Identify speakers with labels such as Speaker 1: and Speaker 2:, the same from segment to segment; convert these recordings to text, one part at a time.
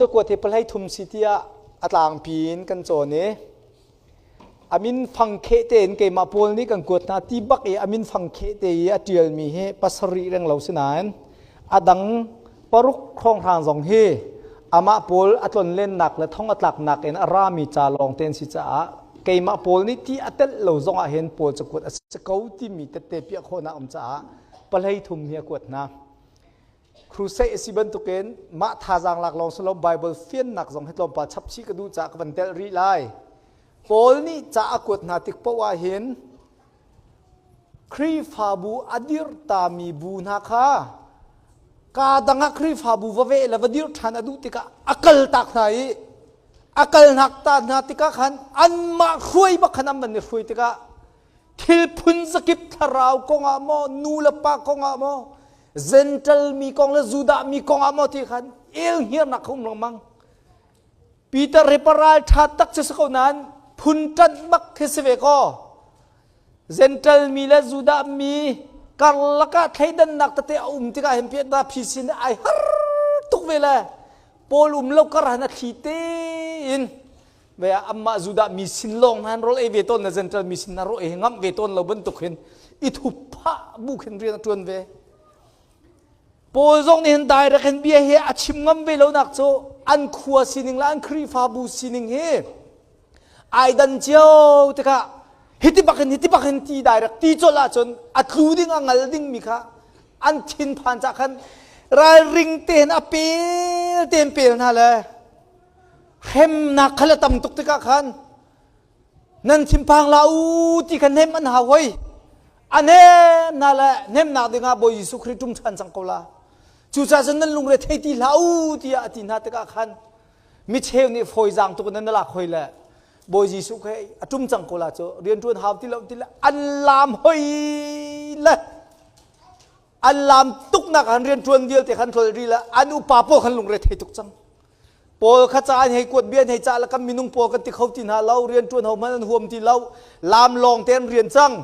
Speaker 1: Cakuat hi pahlei thum si tiah a tlangpi in kan cawn i a min fangkheh tein keimah Paul nih kan kuat hna ti bak i a min fangkheh te i a ṭialmi hi pasarih reng lo si nain a dang paruk hrawnghrang zong hi amah Paul a tlonlennak le thong a tlaknak in a rami ca lawng te an si caah keimah Paul nih ti a telh lo zong ah hin Paul cakuat a si ko timi tette piah khawhnak um caah pahlei thum hi a kuat hna. Crusade a si bantukin mah thazaang lak lawng si lo Bible fiannak zong hi tlawmpal chap chih ka duh caah ka van telh rih lai. Paul nih ca a kuat hna tik paoh ah hin Khrihfabu a dirhtami bu hna kha kaa dang ah Khrihfabu va veh le va dirh ṭhan a duh tikah a kaltak hna i a kalnak ta hna tikah khan anmah hruai bak khan an van i hruai tikah thil phun zakip thlarau kongah maw nu le pa kongah maw Gentle mi kong le Judah mi kong ah maw ti khan el hngirnak kha um lengmang. Peter hi paral ṭha tak cu si ko nain phun ṭanh bak khi si ve kaw. Gentle mi le Judah mi karlak ah thleidannak tete a um tikah hin piah phi sin ai har tuk ve le Paul um lo kar han a thli tein ve amah Judah mi sin lawng han rol ei ve tawn na Gentile mi sin na ro ei ngam ve tawn lo bantuk hin i thup phah bu khin rian a tuan ve Paul zong nih hin direct hin bia hi a chim ngam ve lo nak cu an khua sining le an Khrihfabu sining hi ai dan cio tikah hiti bak hin hiti bak hin ti direct ti colh ahcun a tlu ding a ngal ding mi kha an thin phan ca khan ralring tein a pel tein pel hna le hremnak kha le tam tuk tikah khan nan thinphang la u ti kha hnem an hau hoi a hnem hna le hnemnak dingah Bawi Jesuh Khrih ṭum ṭhan cang ko la cucaah cun nan lungre thei ti hlah u tiah a ti hna tikah khan mi cheu nih fawizaang tuk in nan lak hoi le Bawi Jesuh Khrih a ṭum cang ko la cu rianṭuan hau ti lo ti le an laam hoi le an laam tuknak an rianṭuan vialte khan tlol ri le an upa pawl khan lungre thei tuk cang Paul kha ca an hei kuat bia an hei cah le kan minung pawl kan ti kho ti hna lo rianṭuan ho hmanh an huam ti lo laam lawng te an rian cang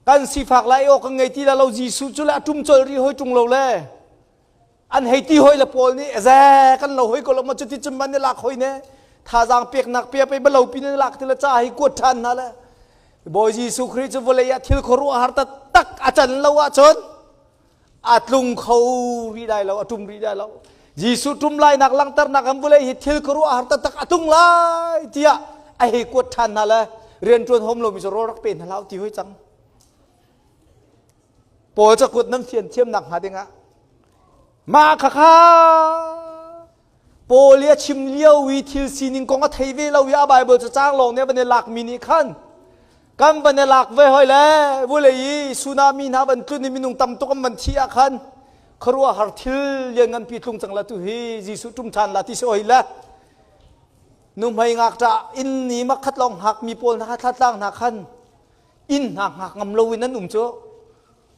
Speaker 1: kan sifak lai aw kan ngei ti la lo Jesuh cu le a ṭum colh rih hoi ṭung lo le an hei ti hoi le Paul nih ze kan lo hoi ko lo ma cuti cun man ni lak hoi ne thazaang peknak pia pei balo pi ne lak ti le ca hi kuat ṭhan hna le Bawi Jesuh Khrih cu vawlei ah thil khuaruahhar taktak a can lo ahcun a tlung kho rih lai lo a ṭum rih lai lo Jesuh ṭum lainak langhternak an vawlei hi thil khuaruahhar taktak a tlung lai tiah a hei kuat ṭhan hna le rianṭuan hom lomi cu rawl rak pe hna hlah ti hoi cang Paul cakuat nan fian thiamnak hnga dingah mah khakha Paul i a chim lio i thil sining kong a thei ve lo i a Bible cacang lawng nih a van i lakmi nih khan kan van i lak ve hoi le vulei i tsunami hna van tlun i minung tam tuk an van thih ah khan khuaruahhar thil liannganpi tlung cang la tu hi Jesuh ṭum ṭhan la ti si oi le nuhmei ngakṭah inn ni makhat lawng hngakmi pawl hna thlatlang hna khan inn hna hngak ngam lo in an um cu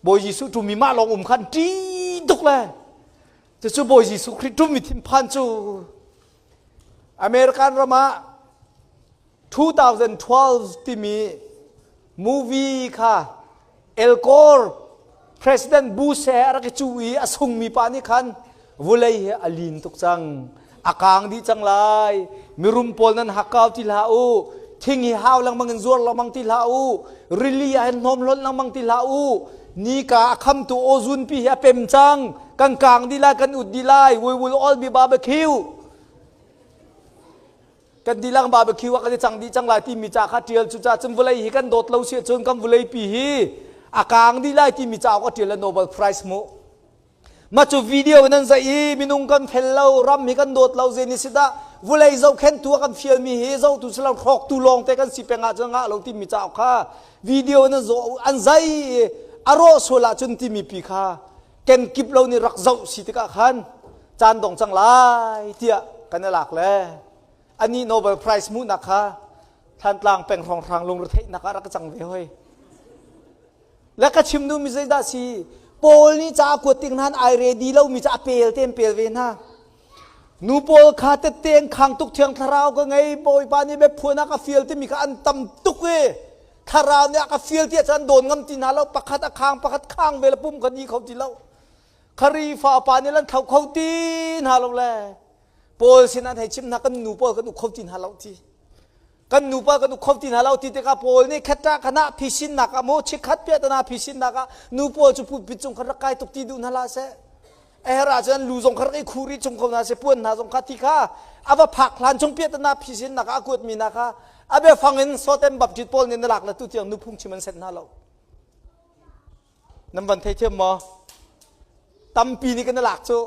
Speaker 1: Bawi Jesuh ṭum i mah lawng um khan ṭi tuk le Cucu Bawi Jesuh Khrih ṭum i thinphan cu American ram ah 2012 timi movie kha El Gore President Bush he a rak i cuh i a sungmi pa nih khan vulei hi a lin tuk cang a kang dih cang lai mirum pawl nan hakkau ti hlah u thing hi hau lengmang in zuar lengmang ti hlah u rili ah hin hnawm hlawnh lengmang ti hlah u nika a khamtu ozone pi hi a pem cang kan kang dih lai kan ut dih lai we will all be barbecue kan dilang barbecue ah kan i cang dih cang lai timi ca kha tial cu ca cun vawlei hi kan dawt lo si cun kan vawlei pi hi a kang dih lai timi ca a tial le Nobel Prize mu Ma cu video nan zaih i minung kan fel lo, ram hi kan dawt lo zei ni si dah vulei zohkhentu a kan fialmi hi zohtu si lo hrawktu lawngte kan si peng ahcun ngah lo timi cauk kha video nan zoh an zai i a rawh sual ahcun timi pi kha kenkip lo nih rak zoh si tikah khan caan dong cang lai tiah kan i lak le anih Nobel Prize hmuhnak kha Thantlang peng hrawnghrang lungretheihnak ah rak cang ve hoi. Le ka chim duhmi zeidah si? Paul nih ca a kuat tik hna ai ready lomi ca a pel te pel ve hna. Nu pawl kha tette an khang tuk thiang thlarau ka ngei Bawipa nih biaphuan a ka fial timi kha an tam tuk i thlarau nih a ka fial tiah cun dawn ngam ti hna lo pakhat a khang pakhat khang ve le pum kha ni kho ti lo Kharifa pa nih lan thlo kho ti hna lo le. Paul sin an hei chim hna kan nu pawl kan uk kho ti hna lo ti. Kan nu pawl kan uk kho ti hna lo ti tikah Paul nih khatta kana phisinnak ah mu chikhat piahtana phisinnak ah nu pawl cu pulpit cung khan rak kai tuk ti duh hna hlah seh. A herh ahcun lu zong kha rak i khu rih chung ko hna seh puan hna zong kha ti kha a va phak hlan chung piahtana phisinnak ah a kuatmi hna kha a biafang in Sotem Baptist pawl nih na lak le tu tiang nu phungchim an senh hna lo. Nan van theithiam maw? Tampi nih kan i lak cu.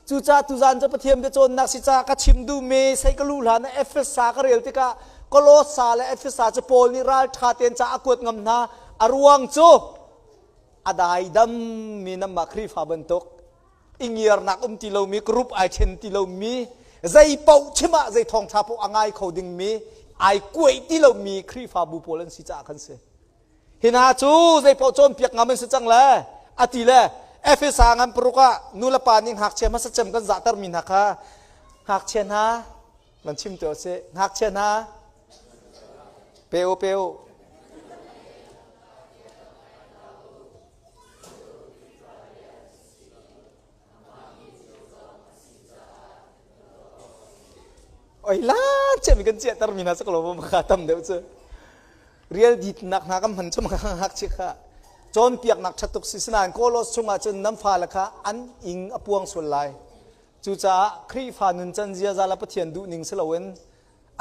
Speaker 1: Cucaah tuzaan cu Pathian biacawnnak si caah ka chim duhmi sei ka luh hlan ah Efesa ka rel tikah Kolossa le Efesa cu Paul nih ralṭha tein ca a kuat ngam hna. A ruang cu a daidammi nanmah Khrihfa bantuk i ngiarnak um ti lomi, group ai ṭhen ti lomi, zei paoh chim ah zei thawngṭha paoh a ngai kho dingmi, ai kuaih ti lomi Khrihfabu pawl an si caah khan si. Hi hna cu zeipaoh cawnpiak ngam an si cang le a ti le Efesa ngan paruk ah nu le pa nih ngakchia hmasa cem kan zahtermi hna kha ngakchia hna van chim te usih ngakchia hna pe u pe u Oi la cem kan chiahter mi hna saklo ma kha tam deuh cu rial ditnak hna kan hman chum ngakchia kha cawnpiaknak ṭhat tuk si sinain Kolos chungah cun nan fale kha an ing a puang sual lai cucaah Khrihfa nuncan ziaza le Pathian duhning si loin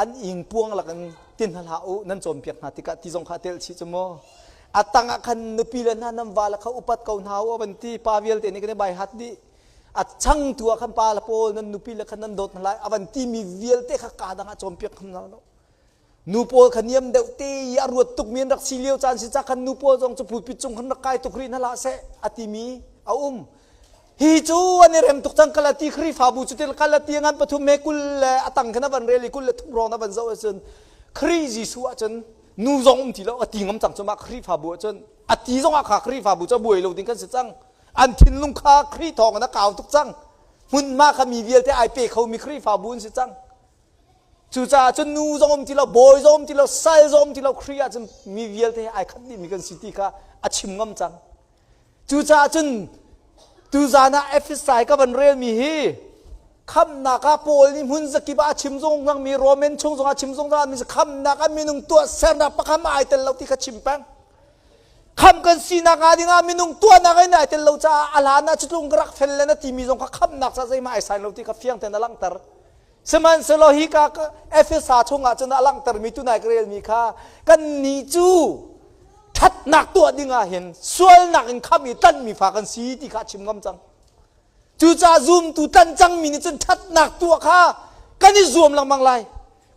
Speaker 1: an ing puang lakin tin hna hlah u nan cawnpiak hna tikah ti zong kha a telh chih cu mu a tangah khan nupi le hna nan vale kha upat ko hna u a van ti pa vialte nih kan i bai hat dih a changtu ah khan pa le pawl nan nupi le khan nan dawt hna lai a van timi vialte kha kaa dang ah cawnpiak hna lo Nu pawl kha niam deuh te i a ruat tukmi an rak si lio caan si ca khan nu pawl zong cu pulpit cung khan rak kai tuk rih hna hlah seh a timi a um. Hi cu an i rem tuk cang Galati Khrihfabu cu til Galati ngan pathum he 20 le a tang khan a van rel i 23 rawng a van zoh ahcun Khrih Jesuh ahcun nu zong um ti lo a ti ngam cang cu mah Khrihfabu ahcun a ti zong ah kha Khrihfabu cu a buai lo ding kan si cang. An thinlung kha Khrih thawng in a kau tuk cang. Hmunhma kha mi vialte ai pe khomi Khrihfabu an si cang. Cucaah cun nu zong um ti lo, bawi zong um ti lo, sal zong um ti lo, Khrih ah cun mi vialte he ai khat dihmi kan si ti kha a chim ngam cang. Cucaah cun tuzaan ah Efesai ka van relmi hi khamnak ah Paul nih hmun zakip ah a chim zungzangmi Roman chung zongah a chim zungzalmi khamnak ah minung tuahsernak pakhat ai tel lo ti kha chim peng. Kham kan sinak hnga dingah minung tuahnak in ai tel lo caah a hlan ah cutlung ka rak fel le na timi zong kha khamnak ca zeihmah ai sain lo ti kha fiang tein a langhter. Sihmanhsehlaw hika Efesa chungah cun a langhtermi tunai ka relmi kha kannih cu ṭhatnak tuah dingah hin sualnak in khamh i tlanhmi fa kan si ti kha a chim ngam cang. Cucaah zumtu tlanh cangmi nih cun ṭhatnak tuah kha kan i zuam lengmang lai.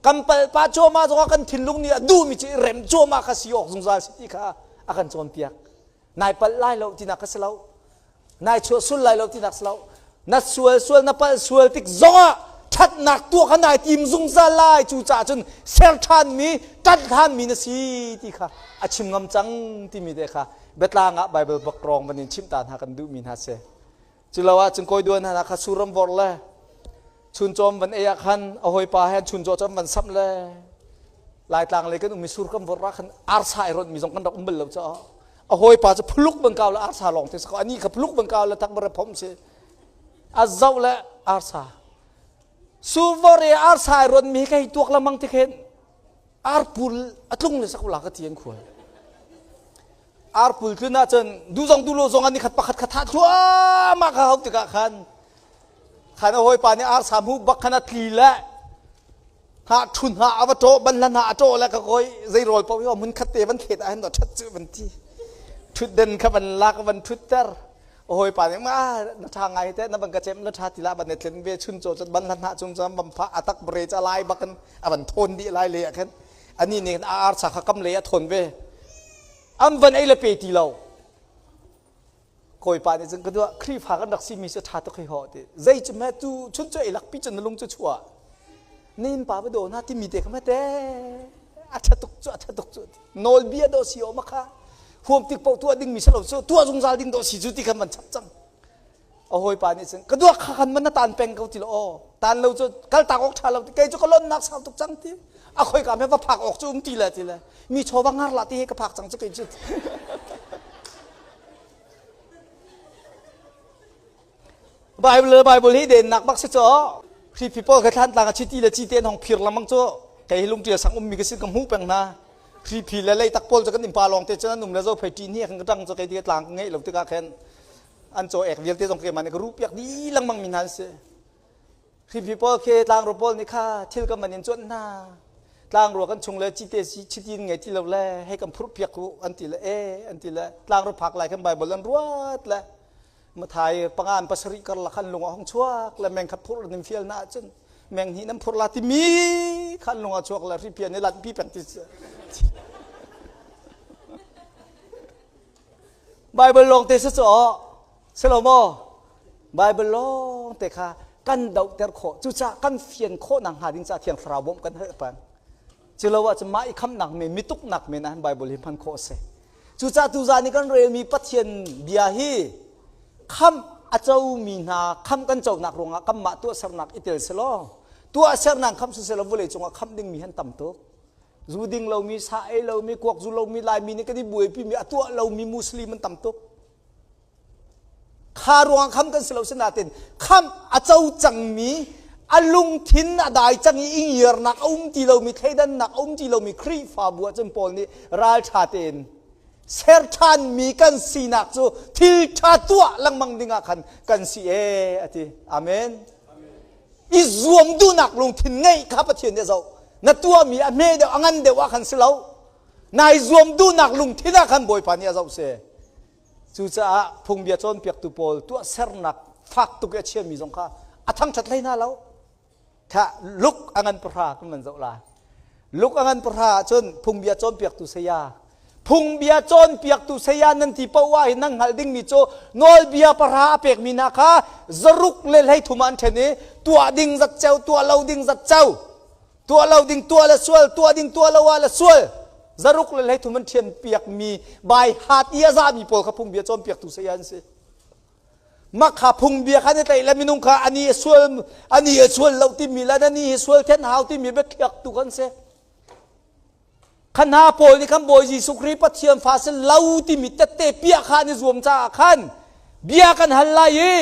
Speaker 1: Kan palpa cuahmah zongah kan thinlung nih a duhmi cu i rem cuahmah kha si awk zungzal si ti kha a kan cawnpiak. Nai palh lai lo tinak kha si lo. Nai chuah sul lai lo tinak si lo. Na sual sual na palh sual tik zongah ṭhatnak tuah kha nai tim zungzal lai. Cucaah cun ser ṭhanmi, ṭanh ṭhanmi na si ti kha a chim ngam cang timi te kha biatlang ah Bible bak rawng van in chimh ta hna kan duhmi hna si. Culo ahcun kawi duan hna kha suram vorh le chuncawm van ei ah khan a hawipa he chuncaw cawm van samh le Laitlang lei kan um i sur kan vorh ah khan arsa ai rawnh mi zong kan rak um bal lo caah a hawipa cu phuluk ban kau le arsa lawng te ko ani kha phuluk ban kau le tak bare phom si a zoh le arsa sur e arsa ai rawnh mi hi tuak lamang ti khen arpul a tlung le sakula ka ti an khual arpul tlun ahcun duh zong duh lo zong an i khat pakhat kha thah thluahmah kha hau tikah khan khan a hawipa nih arsa hmu bak khan a tli le ha ṭhun ha a va ṭawh ban hlan ha a ṭawh le ka kawi zei rawl paoh hi mun khat te van thlet ah hin ṭhat cu van ti ṭhutden kha van lak van ṭhutter a hawipa nih ma na ṭha ngai te na van ka cem na ṭha ti la van ne tlen ve chun caw cun ban hlan ha cung cun van pha a tak bre ca lai bakin a van thawn dih lai le ah khan ani nih a arsa kha kam lei a thawn ve an van ei le pe ti lo kawipa nih cun ka duah Khrihfa kan rak simi cu ṭha tuk hi ho ti zei cu hme tu chun cu ei lakpi cun na lung cu chuah nin pa va daw na timi te kha te a ṭha tuk cu a ṭha tuk cu nawlbia dawh si awm kha huam tik paoh tuah dingmi si lo cu tuah zungzal ding dawh si cu ti khan van chap cang a hawipa nih cun ka duak kha khan man na tan peng ko ti lo aw tan lo cu kal tak awk ṭha lo ti kei cu ka lonnak sau tuk cang ti a khoi ka me va phak awk cu um ti le ti le mi chaw va ngar la ti he ka phak cang cu kei cu Bible Bible hi dennak bak si caw. Hriphi pawl kha thlantlang ah chiti le cite an hong phir lengmang cu kei hi lungṭial sang ummi ka si ka hmuh peng hna. Hriphi le leitak pawl cu kan innpa lawng te cun an um le zophei ṭi hni khan ka ṭang cu kei ti tlang ka ngeih lo tikah khan an caw ek vialte zong keimah nih ka ruh piak dih lengmang mi hna an si. Hriphi pawl khi tlangro pawl nih kha thil kan man in cuanh hna. Tlangrua kan chung le cite chiti in ngei ti lo le hei kan phurh piak u an ti le e an ti le tlangro phak lai khan Bible an ruat le Mathai panga an pasarih karlak khan lung a hong chuak le meng khat phurh nim fial na ahcun meng hnih nan phurh la timi khan lung a chuak le hriphian i lanh pi peng ti Bible lawng te si cu si lo maw Bible lawng te kha kan dohter khawh cucaah kan fian khawh nak hnga ding caah thiang thlarau bawmh kan hal peng cu lo ahcun mah i khamnak men mituknak men ah Bible hi hman khawh a si Cucaah tuzaan i kan relmi Pathian bia hi khamh a comi hna khamh kan conak ruangah kanmah tuahsernak i tel selaw tuahsernak khamh siselaw vawlei cungah khamh dingmi han tam tuk. Zu ding lomi, sa ei lomi, kuak zu lomi, Laimi nih kan i buaipimi a tuah lomi Muslim an tam tuk. Kha ruangah khamh kan si lo sinain khamh a co cangmi a lungthin a dai cang i ingiarnak a um ti lomi thleidannak a um ti lomi Khrihfabu ah cun Paul nih ralṭha tein ser ṭhanmi kan sinak cu thil ṭha tuah lengmang dingah khan kan si ee a ti. Amen. I zuam duhnak lungthin ngeih kha Pathian nih a zoh. Na tuahmi a hme deuh a ngan deuh ah khan si lo. Nai zuam duhnak lungthin ah khan Bawipa nih a zoh si. Cucaah phungbia cawnpiaktu pawl tuahsernak fak tuk i a chiami zong kha a thangṭhat hlei hna lo. Kha Luke a ngan pahra kan van zoh lai. Luke a ngan pahra ahcun phungbia cawnpiaktu saya phungbia cawnpiaktu saya nan ti paoh ah hin nan hngalh dingmi cu nawlbia pahra a pekmi hna kha zaruk le hleithum ah an ṭhen i tuah ding zat ceu tuah lo ding zat ceu tuah lo ding tuah le sual tuah ding tuah lo ah le sual zaruk le hleithum an ṭhian piakmi bai hat i a zami pawl kha phungbia cawnpiaktu saya an si makha phungbia kha ni tlaih le minung kha ani a sual ani a sual lo timi le ani hi sual then hau timi biakhiaktu kan si khan hna pawl nih khan Bawi Jesuh Khrih Pathian fa si lo timi tette piah kha an i zuam caah khan bia kan hal lai i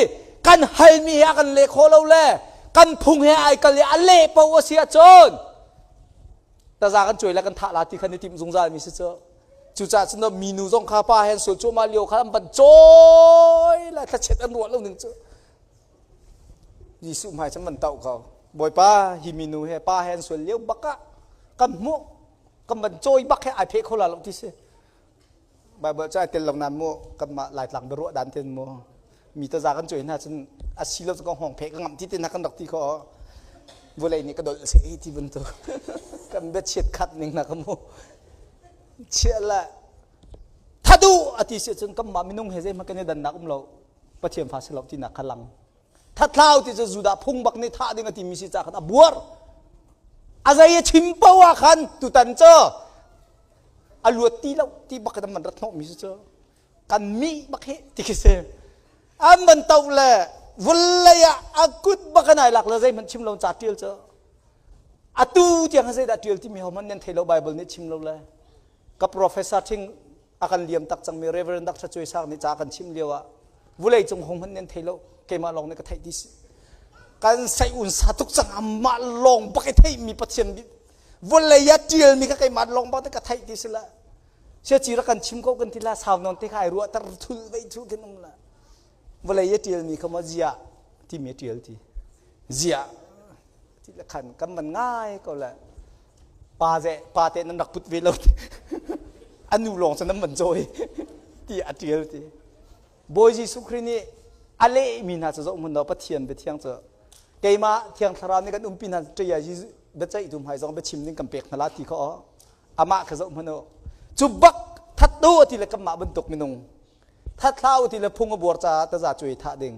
Speaker 1: kan halmi he a kan leh khawh lo le kan phung he ai kal i a leh paoh a si ahcun taza kan cuai le kan thah la ti khan i timh zungzal mi si cu cucaah cun minu zong kha pa he an sual cuahmah lio kha an van cawi lai thlachiat an ruah lo ning cu Jesuh hmai cun van tauh ko Bawipa hi minu he pa he an sual lio bak ah kan hmuh kan van cawi bak he ai pheh kho la lo ti si Bible cu ai tel lo nain mu kanmah Laitlang biaruah dan ten mu mi taza kan cuai hna cun a si lo cu ka hngawng pheh ka ngamh ti te hna kan rak ti kho vulei nih ka dolh se ti bantuk kan biachiat khat ning na ka mu chia le thadu ati si cun kanmah minung he zeihmanh kan i dannak um lo Pathian fa si lo tinak kha lang thathlau ti cu Judah phung bak nih thah ding a timi si ca khan a buar a zei a chim poah ah khan tutan cu a luat ti lo ti bak in an rat hnawh mi cu kan mi bak hi ti khi si an van to le vulei ah a kut bak an ai lak le zeihmanh chim lo ca tial cu atu tiang zeidah tial timi ho man nan thei lo bible nih chim lo le ka professor thing a kan liam tak cangmi Reverend Dr. Cuai Sang nih ca kan chim lio ah vulei cung hung hmanh nan thei lo keimah lawng nih ka theih ti si kan sei un sa tuk cang amah lawng bak i theihmi Pathian vawlei ah tialmi kha keimah lawng bak ka theih ti si la sia ci rak kan chim ko kan ti la sau non te kha ai ruah tar thul vei thu khin um la vawlei a tialmi kha maw zia timi a tial ti zia ti le khan kan man ngai ko le pa ze pa te nan rak put ve lo ti anu lawng cu nan man cawi ti a tial ti Bawi Jesuh Khrih nih a lehmi hna cu zoh hmun lo Pathian biathiang cu keimah Thiang Thlarau nih kan umpi hna ṭia biaceihtu hmai zong biachim ding kan pek hna la ti kha aw amah kha zoh hmanh u cu bak that do ti le kanmah bantuk minung that hlah u ti le phung a buar caah taza cuai thah ding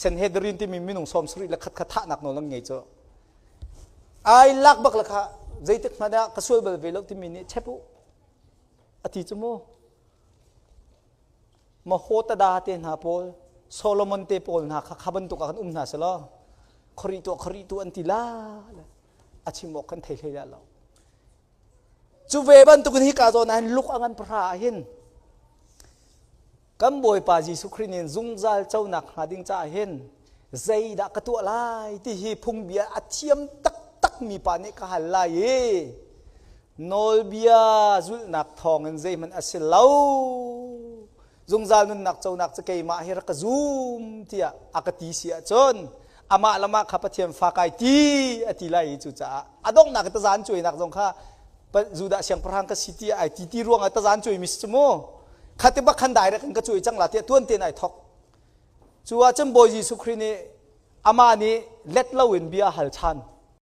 Speaker 1: Sanhedrin timi minung sawm sarih le khat kha thahnak nawl an ngei cu ai lak bak le kha zeitik hmanh ah ka sual bal ve lo timi nih chep u a ti cu mu Mahotada te hna pawl Solomon te pawl hna kha kha bantuk ah kan um hna selaw khori tuah khori tu an ti la a chim awk kan thei hlei la lo cu ve bantukin hi ka zawn ah hin luk a ngan pahra ah hin kan Bawipa Jesuh Khrih nih zungzal conak hnga ding caah hin. Zeidah ka tuah lai ti hi phungbia a thiam taktak mi pa nih ka hal lai i nawlbia zulhnak thawngin zeihmanh a si lo. Zungzal nunnak conak cu keimah hi rak ka zum tiah a ka ti si ahcun amah le mah kha Pathian fa kai ti a ti lai i cucaah a donghnak i tazan cuainak zong kha Judah siangpahrang ka si ti ai ti ti ruangah tazan cuaimi si cu mu. Kha ti bak khan direct in ka cuai cang la tiah tuan tein ai thok. Cu ahcun Bawi Jesuh Khrih nih amah nih let loin bia hal ṭhan.